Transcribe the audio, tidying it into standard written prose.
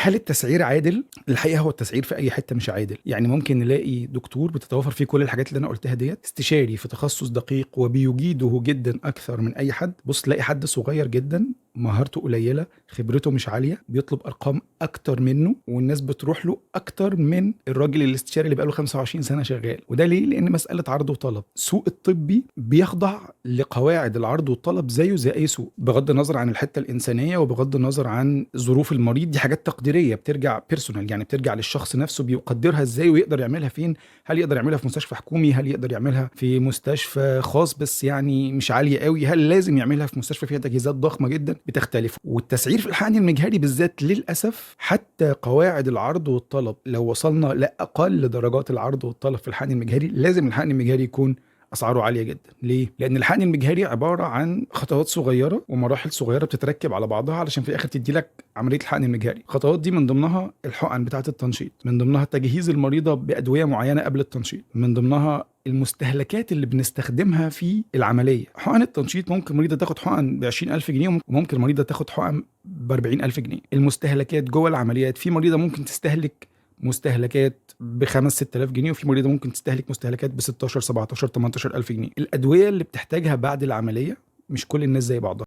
هل التسعير عادل؟ الحقيقة هو التسعير في اي حتة مش عادل. يعني ممكن نلاقي دكتور بتتوافر فيه كل الحاجات اللي انا قلتها ديت، استشاري في تخصص دقيق وبيجيده جدا اكثر من اي حد. بص تلاقي حد صغير جدا، مهارته قليله، خبرته مش عاليه، بيطلب ارقام اكتر منه، والناس بتروح له اكتر من الراجل الاستشاري اللي بقاله 25 سنة شغال. وده ليه؟ لان مسالة عرض وطلب. السوق الطبي بيخضع لقواعد العرض والطلب زيه زي اي سوق، بغض النظر عن الحتة الانسانية وبغض النظر عن ظروف المريض. دي حاجات تقديرية بترجع personal، يعني بترجع للشخص نفسه، بيقدرها ازاي ويقدر يعملها فين. هل يقدر يعملها في مستشفى حكومي؟ هل يقدر يعملها في مستشفى خاص بس يعني مش عالية قوي؟ هل لازم يعملها في مستشفى فيها تجهيزات ضخمة جدا؟ بتختلف. والتسعير في الحقن المجهري بالذات للاسف حتى قواعد العرض والطلب، لو وصلنا لاقل درجات العرض والطلب في الحقن المجهري، لازم الحقن المجهري يكون اسعاره عالية جدا. ليه؟ لان الحقن المجهري عبارة عن خطوات صغيرة ومراحل صغيرة بتتركب على بعضها علشان في الاخر تدي لك عملية الحقن المجهري. الخطوات دي من ضمنها الحقن بتاعه التنشيط، من ضمنها تجهيز المريضة بادويه معينة قبل التنشيط، من ضمنها المستهلكات اللي بنستخدمها في العملية. حقن التنشيط ممكن مريضه تاخد حقن ب 20000 جنيه، وممكن مريضه تاخد حقن ب 40000 جنيه. المستهلكات جوه العمليات، في مريضه ممكن تستهلك مستهلكات ب 5 6000 جنيه، وفي مريضه ممكن تستهلك مستهلكات ب 16 17 18000 جنيه. الادوية اللي بتحتاجها بعد العملية مش كل الناس زي بعضها.